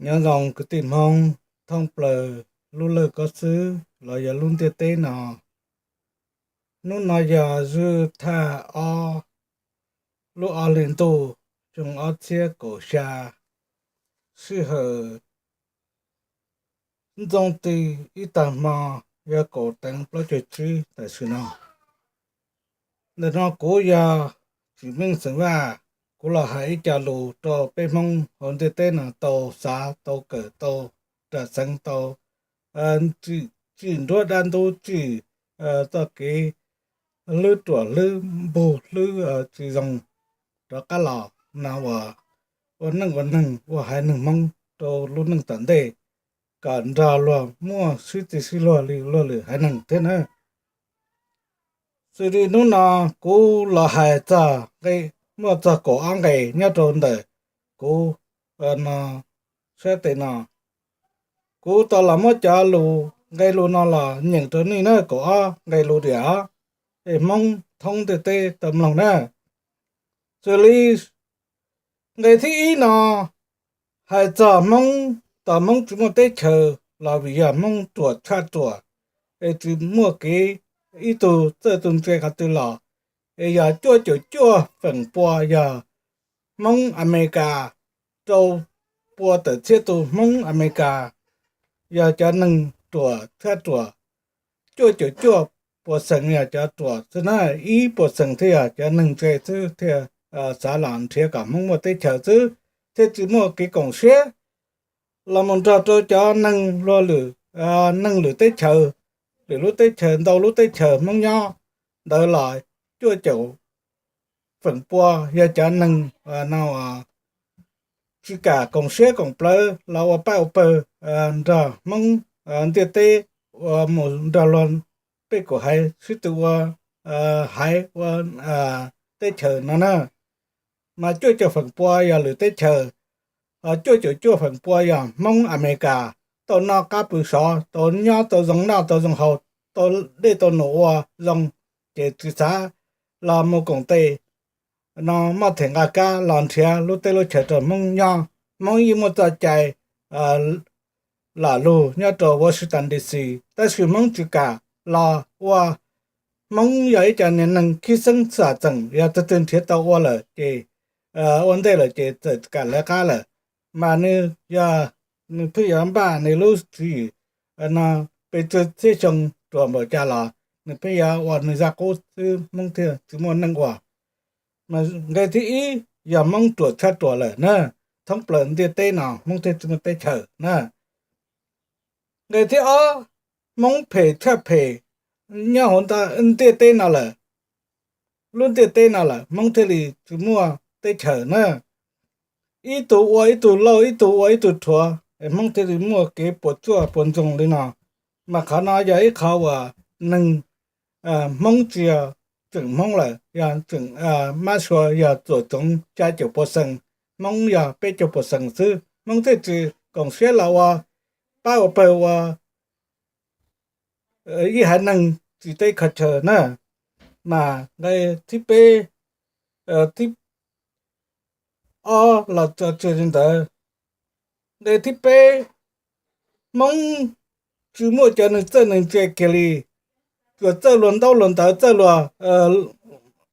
Nyob zoo kwv tij Hmoob thoob plaws lub laj kab xwb los yog lub ntiaj teb no. Hnub no yog zwj thaj ob lub ob hli ntuj xyoo ob txhiab kaum xya, sij hawm ntxoov ti ib tag hmo yog kaum teev plaub caug tsib tam sim no. Ntawm no kuv yog Tsim Meej xeem Vaj, kuv los hais ib co lus rau peb Hmoob hauv ntiaj teb no tau xav tau kawm tau, ram xeev tau, tsim nruab dab ntub, tsim txoj kev hlwb ruam hlwb npug hlwb tsis zoo rov qab los no uas ua neej ua neeg ua haiv neeg Hmoob rau lub neej tom ntej, kom nrog luag muaj sib txig sib luag li luag lwm haiv neeg thiab na. Xws li hnub no kuv los hais txog, muaj txog kaum ob nqe nyob rau ntawm kuv no sab tes no. Kuv tau los muab cov lus nqe lus no los nyeem rau nej na, kaum ob nqe lus diam, es Hmoob thoob ntiaj teb tau mloog na. Xws li nqe thib ib no hais txog Hmoob, tos Hmoob tsis muaj teb chaws los vim yog Hmoob ruam tshaj ruam, es tsis muaj kev ib tug txawj tug ntse qhov twg los, es yog cuaj caum cuaj feem pua yog Hmoob Amelikas, rau pua tawm txhiab tus Hmoob Amelikas yog cov neeg ruam tshaj ruam. Cuaj caum cuaj pua xees yog cov ruam xwb na, ib pua xees thiaj yog cov neeg ntse xwb thiaj xav los nrhiav kom Hmoob muaj teb chaws xwb, thiaj tsis muaj kev koom siab los mus nrog rau cov neeg luag lwm, neeg lwm teb chaws, lwm lub teb chaws, ntau lub teb chaws Hmoob nyob ntawd los cuaj caum feem pua yog cov neeg no tsis kam koom siab koom plawv los ua pab ua pawg nrog Hmoob ntiaj teb ua mus nrog luag pej kum haiv sib tw ua haiv ua teb chaws no na. Mas cuaj caum feem pua yog lwm teb chaws, ho cuaj caum cuaj feem pua yog Hmoob Amelikas tau noj qab pw sov, tau nyob tau zoo noj tau zoo haus, tau dej tau num ua zoo, ces tsis xav los mus koom tes no moj them nqa kab los nrhiav lub teb lub chaws rau Hmoob nyob. Hmoob yeej muaj txoj cai lam lug nyob rau Washington D C, tab sis Hmoob tsis kam los ua. Hmoob yog ib co niag neeg khib xeeb xam txeem, yog tus twg nrhiav tau ua lawm ces ua ntej lawm ces txawm kam lawv qab lawm. Mas nws yog, nws pheej yuav npaj nws lub tswv yim no pes tsawg txhiab xyoo ruam npaum cas los nws pheej yuav ua nws zaj qub xwb, Hmoob thiaj tsis muaj neej ua. Mas nqe thib ib yog Hmoob ruam tshaj ruam lawm na, thoob plaws ntiaj teb no Hmoob thiaj tsis muaj teb chaws na. Nqe thib ob, Hmoob phem tshaj phem nyob hauv ntiaj teb no lawm, lub ntiaj teb no lawm Hmoob thiaj li tsis muaj teb chaws na. Ib tug ua ib tug lauj, ib tug ua ib tug rhuav, Hmoob thiaj li muaj kev puas tsuaj puas ntsoog li no. Mas qhov no yog ib qhov uas neeg Hmoob tsis yog tseem Hmoob lawm, yog tseem mab sua yog txuam txoov xya caum pua xees, Hmoob yog peb caug pua xees xwb, Hmoob thiaj tsis koom siab los ua pab ua pawg ua ib haiv neeg tsis teb kho chaw na. Mas nqe thib peb, thib ob los txog li ntawd. Nqe thib peb, Hmoob tsis muaj cov neeg txawj neeg ntse kiag li, tsuas txawj luag ntaub luag ntawv, txawj luag,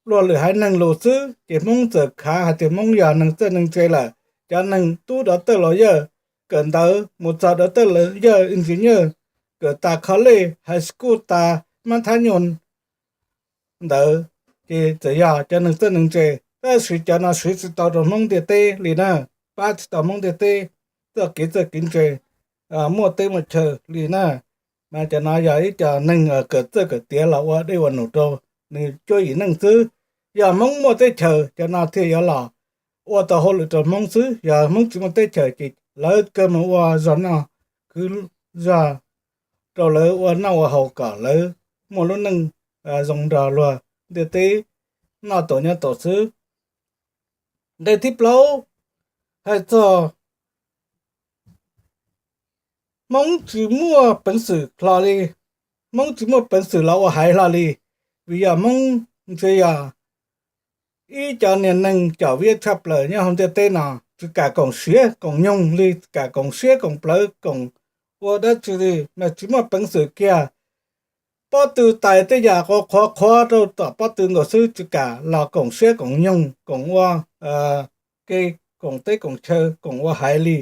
luag lwm haiv neeg lus xwb, ces Hmoob txawm khav hais tias Hmoob yog neeg txawj neeg ntse lawm. Cov neeg tub dov tawj los yawj, kawm ntawv mus txog dov tawj los yawj, engineer, kawm tas college, high school, tas mab thab nyuj ntawd, ces txawm yog cov neeg txawj neeg ntse, tab sis cov no siv tsis tau rau Hmoob ntiaj teb li na, pab tsis tau Hmoob ntiaj teb txoj kev txawj kev ntse muaj teb muaj chaw li na. Mas cov no yog ib co neeg kawm txawj kawm tiav los ua dej ua num rau nws cuab yim neej xwb. Yog Hmoob muaj teb chaws, cov no thiaj yuav los ua tau hauj lwm rau Hmoob xwb. Yog Hmoob tsis muaj teb chaws ces lawv kawg mus ua zog noj kwv zog rau lawv ua noj ua haus kom lawv muaj lub neej zoo nrog luag ntiaj teb noj tau nyob tau xwb. Nqe thib plaub, hais txog Hmoob tsis muaj peev xwm hlo li, Hmoob tsis muaj peev xwm los ua haiv hlo li, vim yog Hmoob ntshe yog ib cov niag neeg com viab tshaj plaws nyob hauv ntiaj teb no. tsis kam koom siav koom nyoog li, kam koom siab koom plawv koom ua dab tsi li mas tsis muaj peev xwm kiag. Pob tw tais tej yam qhuav qhuav rau tom pob tw nkaus xwb tsis kam los koom siab koom nyoog koom ua ke, koom teb koom chaw koom ua haiv li.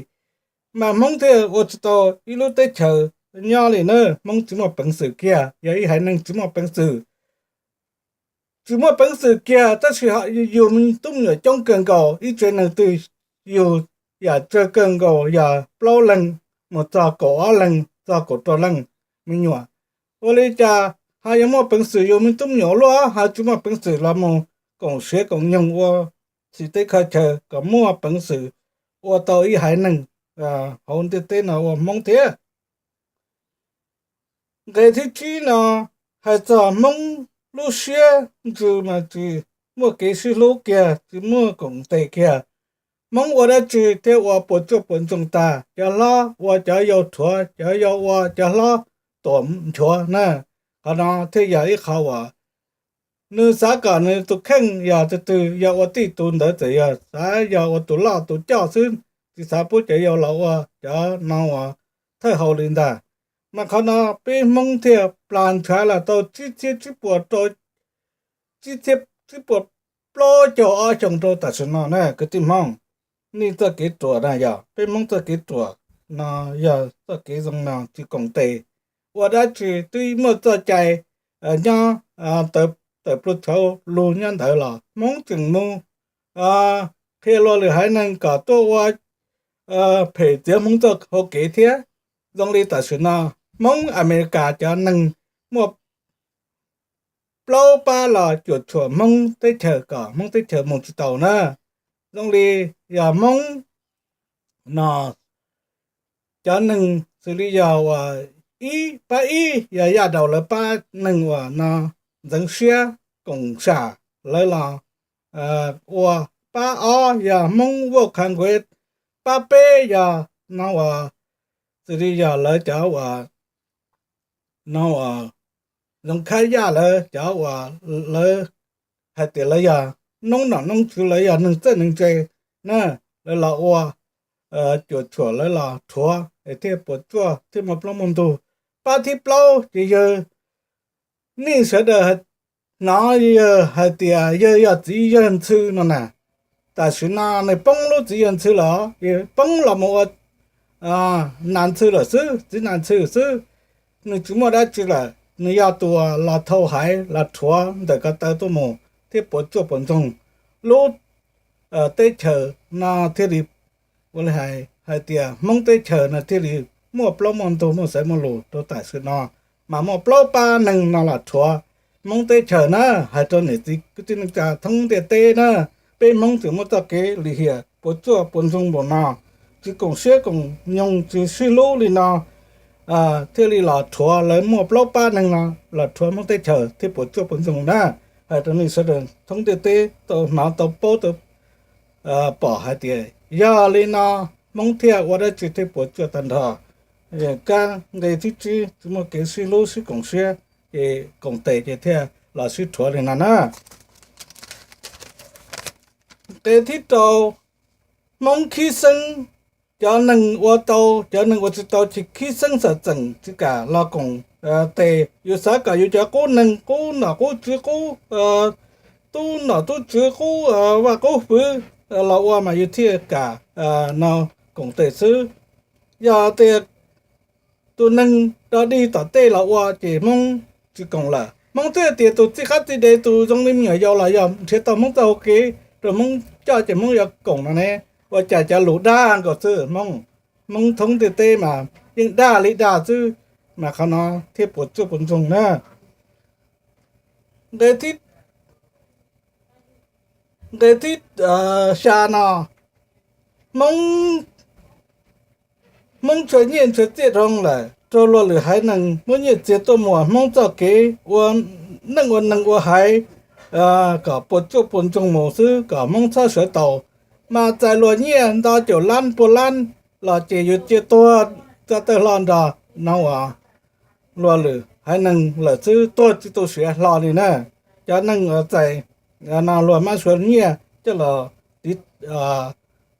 Mas Hmoob thiaj ua tsis tau ib lub teb chaws nyob li na. Hmoob tsis muaj peev xwm kiag, yog ib haiv neeg tsis muaj peev xwm, tsis muaj peev xwm kiag tab sis yug me tub me nyuam coob kawg nkaus, ib tsev neeg twg yug yam tsawg kawg nkaus yog plaub leeg mus txog kaum ob leeg txog kaum rau leej me nyuam. Ua li cas ho yuav muaj peev xwm yug me tub me nyuam luaj, ho tsis muaj peev xwm los mus koom siav koom nyoog ua txiv teb kho chaw kom muaj peev xwm ua tau ib haiv neeg hauv ntiaj teb no ua Hmoob thiab. Nqe thib tsib no hais txog Hmoob lub siab ntsws mas tsis muaj kev sib hlub kiag, tsis muaj koom tes kiag. Hmoob ua dab tsi thiaj ua puas tsuaj puas ntsoog tag, cov hlob ua cov yau rhuav, cov yau ua cov hlob tuam nchuav na. Qhov no thiaj yog ib qho uas nws xav kom nws tus kheej yog tus twg, yog ua tij tus ntawd txawm yog xav yog ua tus loj tus coj xwb, tsis xav pub cov yau los ua cov no uas thawj hau li ntag. Mas qhov no peb Hmoob thiaj plas ntshav los tau tsib txhiab tsib puas rau, tsib txhiab tsib puas plaub caug ob xyoos rau tam sim no na kwv tij Hmoob. Nej txoj kev ruam na yog peb Hmoob txoj kev ruam no, yog txoj kev zoo no tsis koom tes, ua dab tsi twb muaj txoj cai nyob tawm plua tshauv lug nyob ntawd los Hmoob tseem mus qhia luag lwm haiv neeg kom tuaj ua phem txiav Hmoob txoj hau kev thiab. Zoo li tam sim no Hmoob Amelikas cov neeg muaj plaub pab los cuam tshuam Hmoob teb chaws kom Hmoob teb chaws mus tsis taus na. Zoo li yog Hmoob no cov neeg xws li yog uas ib pab ib yog Yaj Daus lawv pab neeg uas no ntxeev siab koom sam lawv los ua, pab ob yog Hmoob Vaj Kha Nkuev, pab peb yog no uas xws li yog lawv cov uas no uas Zoov Khab Yaj lawv cov uas lawv hais tias lawv yog noob nom noob tswv, lawv yog neeg txawj neeg ntse na, lawv los ua cuam tshuam lawv los rhuav es thiaj puas tsuaj thiaj muaj plaub muaj ntug. Pab thib plaub ces yawg, nej sawv daws hnov yawg hais tias yawg yog txiv yawg ntxhw no na. Tam sim no nws poob lub txiv yawg ntxhw lawm, poob los mus ua nas ntxhw lawm xwb, txiv nas ntxhw xwb. Nws tsis muaj dab tsi lawm, nws yog tus los thau haiv los rhuav ntawm ko taw tuaj mus thiaj puas tsuaj puas ntsoog. Lub teb chaws no thiaj li ua li hais hais tias Hmoob teb chaws no thiaj li muaj plaub muaj ntug muaj xaiv muaj lus rau tam sim no, mas muaj plaub pab neeg no los rhuav Hmoob teb chaws na. Hais rau niam txiv kwv tij neej tsa thoob ntiaj teb na, peb Hmoob tseem muaj txoj kev lim hiam puas tsuaj puas ntsoog npaum no, tsis koom siab koom nyoog tsis sib hlub li no, thiaj li los rhuav lawv muaj plaub pab neeg no los rhuav Hmoob teb chaws thiaj puas tsuaj puas ntsoog na. Hais rau nej sawv daws thoob ntiaj teb tau hnov tau paub tau pom hais tias yog li no Hmoob thiaj ua dab tsi thiaj puas tsuaj tag nrho. Kab nqe thib tsib tsis muaj kev sib hlub sib koom siab, ces koom tes ces thiaj los sib rhuav li no na. Nqe thib rau, Hmoob khib xeeb, cov neeg ua tau cov neeg ua tsis tau ces khib xeeb xam txeem tsis kam los koom tes. Yus xav kom yus cov qub neeg qub nom qub tswv qub tub nom tub tswv qub vaj qub hwv los ua mas yus thiaj kam no koom tes xwb. Yog tias tus neeg dog dig tom tej los ua ces Hmoob tsis koom lawm. Hmoob twb tias tus txij qab txij dev tus zoo li me nyuam yaus los yog nrhiav tau Hmoob txoj hau kev rau Hmoob coj ces Hmoob yuav koom no ne. Ua cas cov lus dag nkaus xwb Hmoob. Hmoob thoob ntiaj teb mas yeej dag li dag xwb, mas qhov no thiaj puas tsuaj puas ntsoog na. Nqe thib, nqe thib xya no, Hmoob, Hmoob tshua nyiaj tshua txiaj dhau lawm, raug luag lwm haiv neeg muab nyiaj txiag tuaj muas Hmoob txoj kev ua neej ua neeg ua haiv kom puas tsuaj puas ntsoog mus xwb kom Hmoob txhob sawv taus. Mas txais luag nyiaj nto caum lab pua lab los ces yuav cia tuag tsa tawg hlo nrog no uas luag lwm haiv neeg lawm xwb, tuag tsis tu siav hlo li na. Cov neeg txais no luag mab suav nyiaj coj los tiv,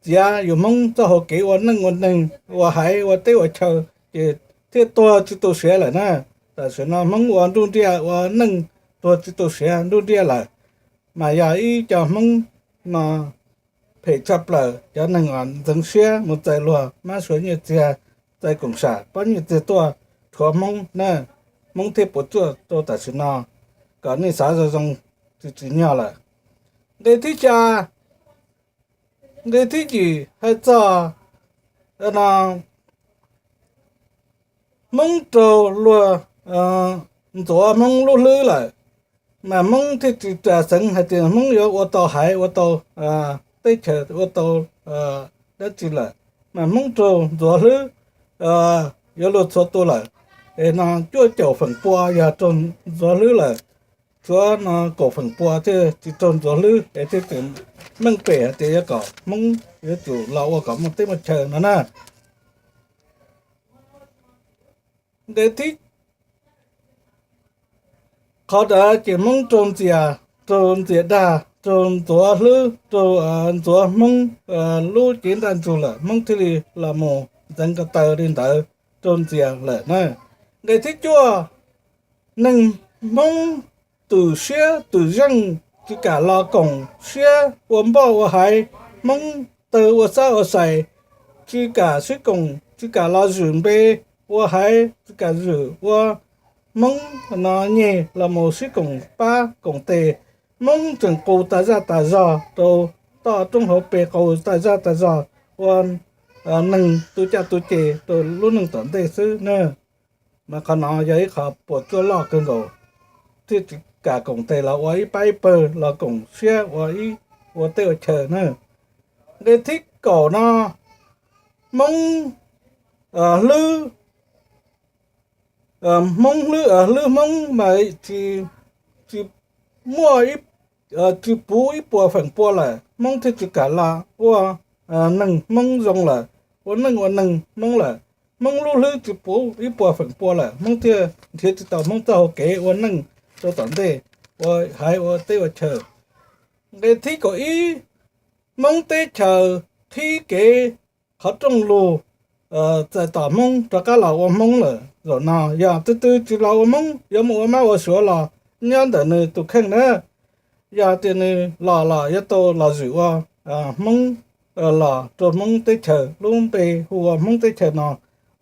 txiav yus Hmoob txoj hau kev ua neej ua neeg, ua haiv ua teb ua chaw, ces thiaj tuag tsis tu siav lawm na. Tam sim no Hmoob ua nruj nriaj ua neej tuag tsis tu siav nruj nriaj lawm, mas yog ib co Hmoob no phem tshaj plaws, cov neeg uas ntxeev siab mus txais luag, mab suav nyiaj txiag, txais koom sam pab nyiaj txiag tuaj rhuav Hmoob na. Hmoob thiaj puas tsuaj rau tam sim no, kom nej xav zoo zoo, tsis tsim nyog lawm. Nqe thib xya, nqe thib yim hais txog no, Hmoob raug luag ntxuav Hmoob lub hlwb lawm, mas Hmoob thiaj tsis ras xeev hais tias Hmoob yuav ua tau haiv, ua tau teb chaws, ua tau dab tsi lawm, mas Hmoob raug ntxuav hlwb yuav luag txhua tus lawm. Es no cuaj caum feem pua yog raug ntxuav hlwb lawm, tshuav no kaum feem pua thiaj tsis raug ntxuav hlwb, es thiaj tseem meej pem hais tias yuav kom Hmoob yuav tsum los ua kom muaj teb muaj chaw no na. Nqe thib, qhov ntawd ces Hmoob raug ntxias, raug ntxias dag, raug ntxuav hlwb, raug ntxuav Hmoob lub cev ntaj ntsug lawm, Hmoob thiaj li los mus ntxeev ko taw li ntawd, raug ntxias lawm na. Nqe thib cuaj, neeg Hmoob twm siab twm zeej, tsis kam los koom siab ua npoj ua haiv, Hmoob tawg ua xab ua xais, tsis kam sib koom, tsis kam los zwm npe ua haiv, tsis kam zwm ua Hmoob no nyeg los mus sib koom pab koom tes. Hmoob tseem qus tas zaj tas zog rau toj roob hauv pes, qus tas zaj tas zog ua neeg tu caj tu ces rau lub neej tom ntej xwb na. Mas qhov no yog ib qho puas tsuaj loj kawg nkaus, thiaj tsis kam koom tes los ua ib pab ib pawg, los koom siab ua ib, ua teb ua chaw na. Nqe thib kaum no, Hmoob hlwb, Hmoob hlwb, hlwb Hmoob mas tsis, tsis muaj, tsis puv ib puas feem pua lawm, Hmoob thiaj tsis kam los ua neeg Hmoob zoo lawm, ua neej ua neeg Hmoob lawm. Hmoob lub hlwb tsis puv ib puas feem pua lawm, Hmoob thiaj nrhiav tsis tau Hmoob txoj hau kev ua neej rau tom ntej, ua haiv ua teb ua chaw. Nqe thib kaum ib, Hmoob teb chaws qhib kev qhov rooj lug txais tos Hmoob rov qab los ua Hmoob lawm. Zaum no yog tus twg tsis los ua Hmoob, yuav mus ua Mab ua Suav los nyob ntawm nws tus kheej na. Yog tias nws los los yuav tau los zwm ua Hmoob, los rau Hmoob teb chaws, lub npe hu ua Hmoob teb chaws no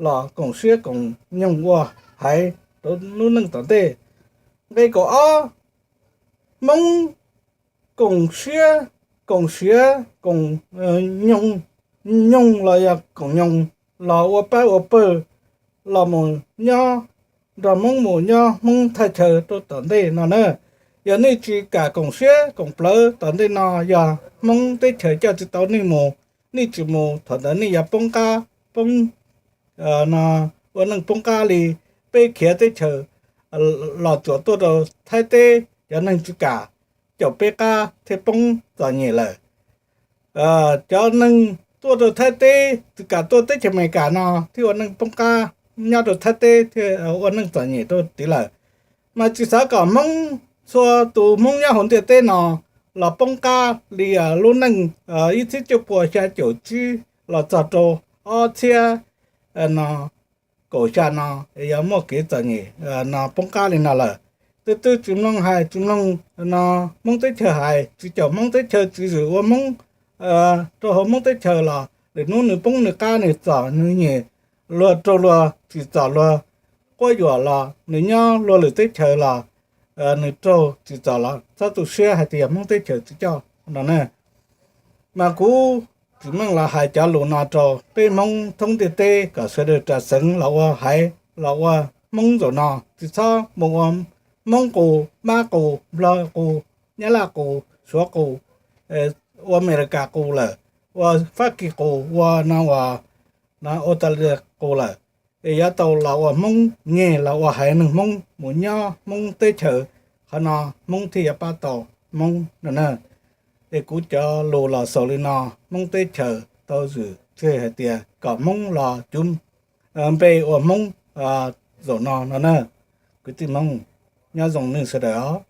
los koom siab koom nyoog ua haiv rau lub neej tom ntej. Nqe kaum ob, Hmoob koom siab, koom siav, koom nyoog, nyoog los yog koom nyoog, los ua pab ua pawg, los mus nyob, nrog Hmoob mus nyob Hmoob thaj chaw rau tom ntej no na. Yog nej tsis kam koom siab koom plawv tom ntej no, yog Hmoob teb chaws coj tsis tau nej mus, nej tsis mus, thaum ntawd nej yuav poob qab, poob no, ua neej poob qab li peb khiav teb chaws los tsuas tuaj rau Thaib teb, cov neeg tsis kam, caum peb qab thiaj poob txom nyem lawm. Cov neeg tuaj rau Thaib teb tsis kam tuaj teb chaws Amelikas no thiaj ua neej poob qab, nyob rau Thaib teb thiaj ua neej txom nyem rau tid lawm. Mas tsis xav kom Hmoob, txhua tus Hmoob nyob hauv ntiaj teb no los poob qab li lub neej ib txhiab cuaj pua xya caum tsib los txog rau ob txhiab no kaum xya no es yuav muaj kev txom nyem no poob qab li no lawm. Twb twb tsis mloog hais, tsis mloog no Hmoob teb chaws hais, tsis caum Hmoob teb chaws, tsis zwm ua Hmoob rau hauv Hmoob teb chaws los lwm hnub nws poob nws qab nws txom nws nyem, luag raug luag tsim txom luag quab yuam los nws nyob luag lwm teb chaws los nws raug tsim txom los txhob tu siab hais tias Hmoob teb chaws tsis coj no na. Mas kuv tsis meej los hais cov lus no rau peb Hmoob thoob ntiaj teb kom sawv daws ras xeev los ua haiv, los ua Hmoob zaum no, tsis txhob mus ua Hmoob qus, Mab qus, Nplog qus, Nyab Laj qus, Suav qus, ua Amelikas qus lawm, ua Fab Kis qus, ua no ua no Australia qus lawm, es yuav tau los ua Hmoob nyeg, los ua haiv neeg Hmoob, mus nyob Hmoob teb chaws, qhov no Hmoob thiaj yuav pab tau Hmoob no na. Es kuv cov lus los xaus li no, Hmoob teb chaws tau zwm tseg hais tias kom Hmoob los cuv npe ua Hmoob zaum no no na. Kwv tij Hmoob, nyob zoo nej sawv daws os.